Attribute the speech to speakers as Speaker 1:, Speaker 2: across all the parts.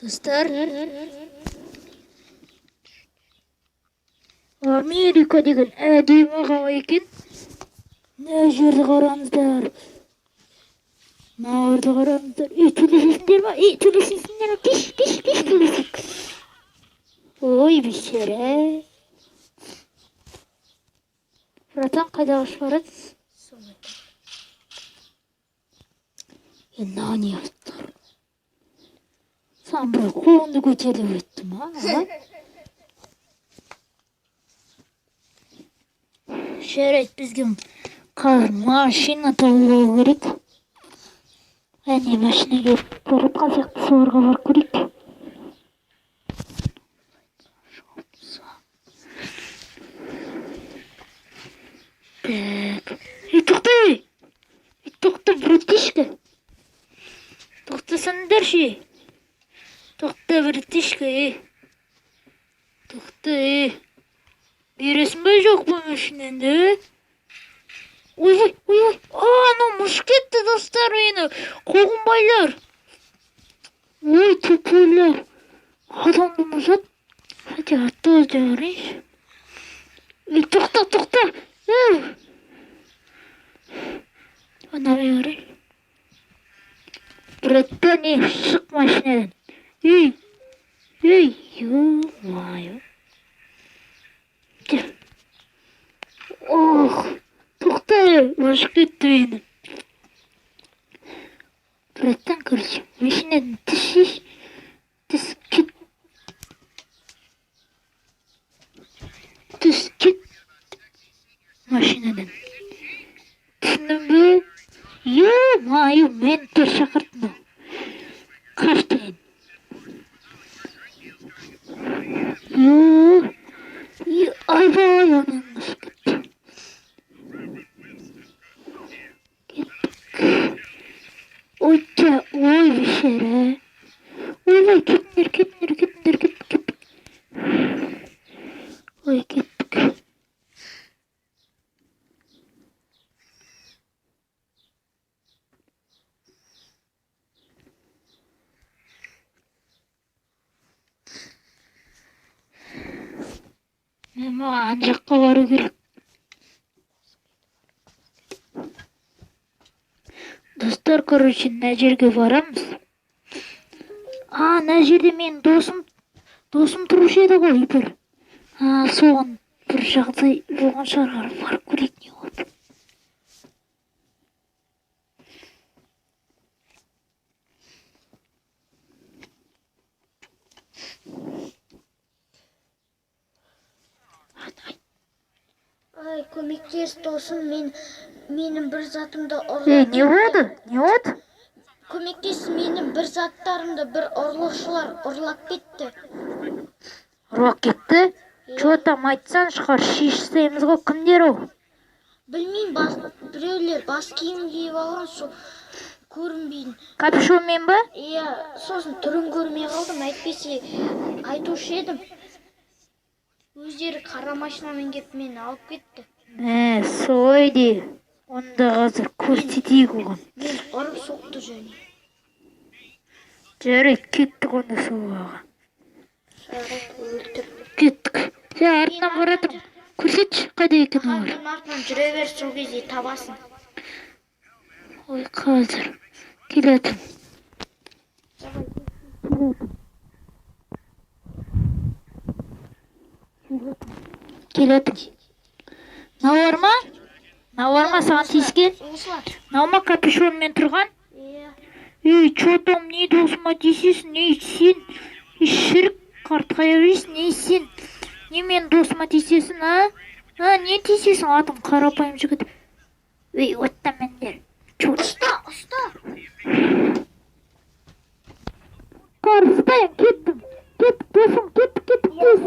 Speaker 1: Достар, Америка деген әдемі қала екен. Мына жерді қараңыздар. Мына жерді қараңыздар. Ей, төлесесіңдер ма? Ей, төлесесіңдер ма? Кеш, кеш, кеш, төлесек. Ой, бейшара. Братан, қайда қашып баратсыз? Е, мынау не тұр? Саған бір қолыңды көтер деп өтті ма? А? Жарайды, бізге қазір машина тауып алу керек. Әне, машина келіп бара жатқан сияқты, соларға барып көрейік. Так. Ей, тоқта, ей! Ей, тоқта, братишка. Тоқтасаңдаршы. Тоқта, братишка, ей. Тоқта, ей. Бересің бе, жоқ па машинаңды? Ойбай, ойбай. А, анау мұш кетті, достар, мені. Қуғынбайлар. Ой, тупойлар. Адамды мұжады. Хотя атты өте барайыншы. Ей, тоқта, тоқта. Ей. Анамен барайын. Братан, ей, шық машинадан. Ей, ей, ё-моё. Ох, тоқта, ей, ұшып кетті мені. Братан, короче, машинадан түс, түс, кет. Түс, кет. Машинадан. Түсіндің бе? Ё-моё, мені де шақырды мынау. Қаш деген. Ё, айбай, анан ұшып кетті. Кеттік. Ой, ой, бейшара. Ойбай, кетіңдер, кетіңдер, кетіңдер, кеттік, кеттік. Ой, кеттік. Мен маған ана жаққа бару керек. Достар, короче, мына жерге барамыз. А, мына жерде менің досым тұрушы еді ғой бір. А, соған бір жағдай болған шығар, барып көрейік не болды.
Speaker 2: Ай, көмектес, досым, менің бір затымды ұрлап
Speaker 1: Ей, не
Speaker 2: кетті.
Speaker 1: болды? Не болды?
Speaker 2: Көмектес, менің бір заттарымды бір ұрлықшылар ұрлап кетті.
Speaker 1: Ұрлап кетті? Че там, айтсаңшы, шығар, шешсеміз ғой, кімдер ол?
Speaker 2: Білмеймін, біреулер бас киім киіп алған, сол көрінбейді.
Speaker 1: Капюшонмен ба?
Speaker 2: Иә, сосын түрін көрмей қалдым, әйтпесе айтушы едім. Өздері қара машинамен келіп мені алып кетті.
Speaker 1: Мә, солай де. Онда қазір көрсетейік оған.
Speaker 2: Мені ұрып соқты және.
Speaker 1: Жарайды, кеттік онда сол аға.
Speaker 2: Өлтір.
Speaker 1: Кеттік. Сен артынан баратырмын. Көрсетші, қайда екен олар?
Speaker 2: Артынан, артынан жүре бер, сол кезде табасың.
Speaker 1: Ой, қазір. Келатырмын. Келатырмын. Мынау бар ма? Мынау бар ма саған тиіскен?
Speaker 2: Осылар.
Speaker 1: Мынау ма капюшонмен тұрған?
Speaker 2: Иә.
Speaker 1: Ей, че там, не досыма тиісесің? Ей, сен, ей, шірік, қартқая бересің, ей, сен, не менің досыма тиісесің, а? А, не тиісесің, атың қарапайым жігіт. Ей, оттамендер. Черт.
Speaker 2: Ұста, ұста.
Speaker 1: Қар, ұстайын, кеттім. Кеттік, досым, кеттік, кеттік, тез.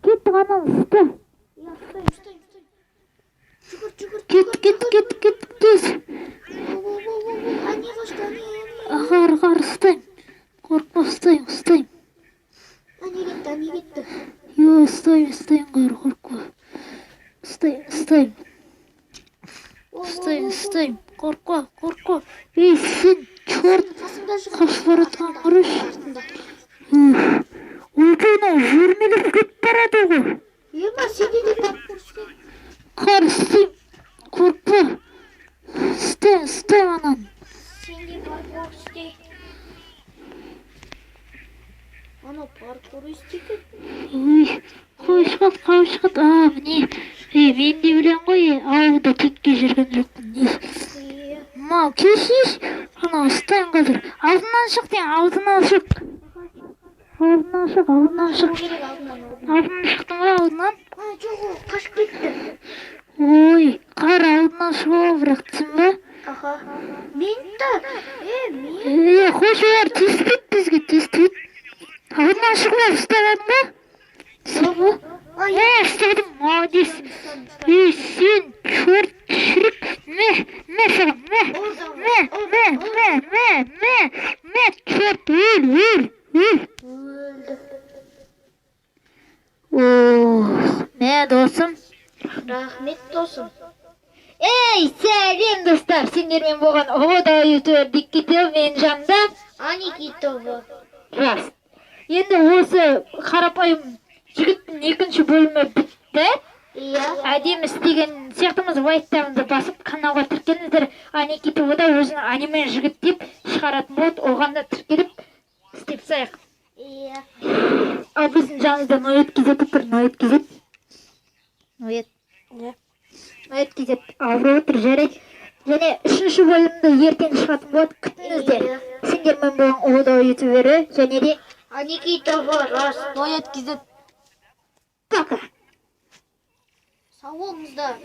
Speaker 1: Кеттік, ананы ұста.
Speaker 2: Иә, ұстаймын, ұстаймын, ұстаймын. Жүгір, жүгір,
Speaker 1: Кеттік, кеттік, кеттік, кеттік, тез.
Speaker 2: Әне қашты, әне, әне.
Speaker 1: Қар, қар, ұстаймын. Қорықпа, ұстаймын, ұстаймын.
Speaker 2: Әне кетті, әне кетті.
Speaker 1: Йо, ұстаймын, ұстаймын, қар, қорықпа. Ұстаймын, ұстаймын. Ұстаймын, ұстаймын. Қорықпа, қорықпа. Ей, сен, черт,
Speaker 2: Қасымда жүр.
Speaker 1: қашып бара жатқан қарашы.
Speaker 2: Паркур істейік. Анау паркур істейік.
Speaker 1: Ой, қалай шығады, қалай шығады? А, міне. Ей, мен де білемін ғой, ей, ауылда текке жүрген жоқпын.
Speaker 2: Иә.
Speaker 1: Мынау кешиш, анау ұстаймын қазір. Алдынан шық деймін, алдынан шық. Алдынан шық, алдынан шық.
Speaker 2: Шығу керек алдынан, алдынан.
Speaker 1: Алдынан шықтың ба, алдынан?
Speaker 2: А, жоқ, ол қашып кетті.
Speaker 1: Ой, қара, алдынан шығып ал бірақ, түсін ба?
Speaker 2: Аха. Мен де, е, мен.
Speaker 1: Е, қойшы, олар тиіспейді бізге, тиіспейді. Алдынан шығып ал, ұстап алдың ба? Ұстадың ба?
Speaker 2: Ай,
Speaker 1: Е, ұстадым, молодец. Ей, сен, черт, шірік, мә, мә саған, мә, мә, мә, мә, мә, мә, мә, черт, өл, өл, өл.
Speaker 2: Өлді.
Speaker 1: Ох, мә, досым.
Speaker 2: Рахмет, досым.
Speaker 1: Ей, сәлем, достар, сендермен болған Ода ютубер Диккител, менің жанымда
Speaker 2: Аникитова.
Speaker 1: Рас. Енді осы қарапайым жігіттің екінші бөлімі бітті.
Speaker 2: Иә.
Speaker 1: Әдемі істеген сияқтымыз. Лайктарыңызды басып, каналға тіркеліңіздер. Аникитова да өзінің аниме жігіт деп шығаратын болады. Оған да тіркеліп істеп тастайық.
Speaker 2: Иә.
Speaker 1: Ал біздің жанымызда Ноет KZ тұр. Ноет KZ. Ноет.
Speaker 2: Не?
Speaker 1: Ноет KZ ауырып отыр, жарайды. Және үшінші бөлімді ертең шығатын болады. Күтіңіздер.
Speaker 2: Иә.
Speaker 1: Сендермен болған Ода ютубері және де
Speaker 2: Аникитова, рас.
Speaker 1: Ноет KZ. Пока.
Speaker 2: Сау болыңыздар.